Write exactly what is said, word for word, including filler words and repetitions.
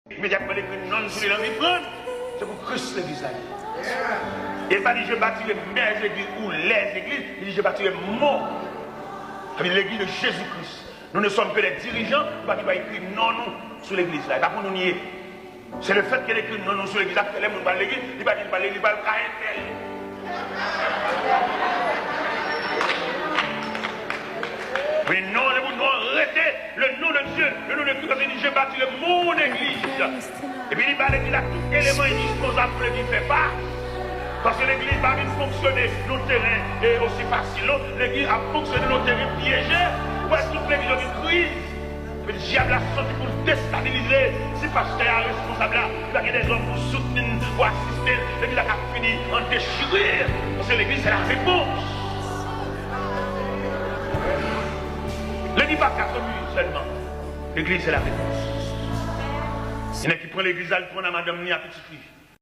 Imedyatman l ekri non l sou li, l anvi pran l. Se pou Kris legliz la ye. E l pa di, "Je bâtirai mes églises" ou "les églises", li di, "Je bâtirai mon." Sa vle di legliz de Jezi Kris. Nou ne sommes que des dirigeants, nou pa gen dwa ekri non nou sou legliz la. E pa pou nou n ye. Se le fèt ke l ekri non nou sou legliz la, fè lè moun pral legliz, li pa di l pral legliz, li pral ka entèl. Men non, le mot non rete, le nom de Dieu, le nom de Christ, il dit, "Je bâtirai mon église." Epi li ba legliz la tout eleman endisponzab pou legliz fè pa. Paske legliz pa vin fonksyone nan teren e osi fasil, non. Legliz ap fonksyone nan teren pyeje. Ou wè tout legliz yo gen kriz. Epi dyab la sòti pou l destabilize. Si pastè a responsab la, li pa gen dèzòm pou soutni l, pou asiste l, legliz la ka fini an dechire. Paske legliz se la repons. Legliz pa ka konduit sèlman. Legliz se la repons. Se nèg ki pran legliz la, li pran nan madanm ni a pitit li.